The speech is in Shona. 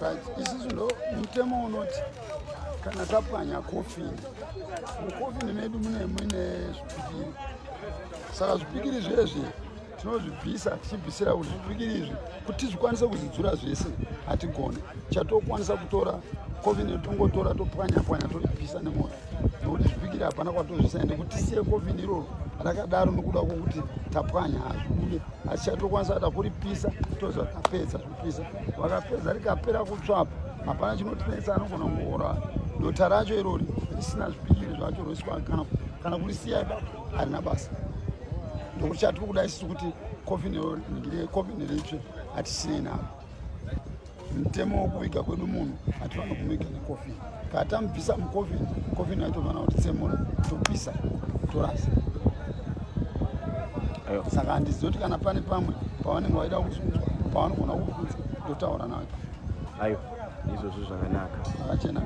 Right, isusu ndo mutemo unoti kana tapwanya kofini, mukofini medu mune muine zvipikiri, saka zvipikiri zvezvi tinozvibvisa tichibvisira kuti zvipikiri izvi kuti tizvikwanise kuzvidzura zvese hatigone. Chatokwanisa kutora kofini tongotora topwanya pwanya toripisa nemoto, nokuti zvipikiri hapana kwatozvisa, ende kuti tisiye kofini iroro rakadaro nokuda kwokuti tapwanya hazvibude, asi chatokwanisa kuda kuripisa toziva tapedza kupisa. Vakapedza rikapera kutsvapo, hapana chinotinetsa. Anogona kungoora dota racho irori risina zvipikiri zvacho roiswa kana kurisiya ipapo, harina basa. Ndokuti chatiri kuda isusu kuti kofini ritsve, hatisinei naro. Mutemo wekuviga kwedu munhu, hatifaniri kumuviga nekofini. Kana tamubvisa mukofini, kofini aitofanira kutitsemura, topisa, torasa. Saka handizivi kuti kana pane pamwe pavanenge vaida kuzunzwa, pavanogona kubvunza, ndotaura nayo. Aiwa, izvozvo zvakanaka. Zvakachena.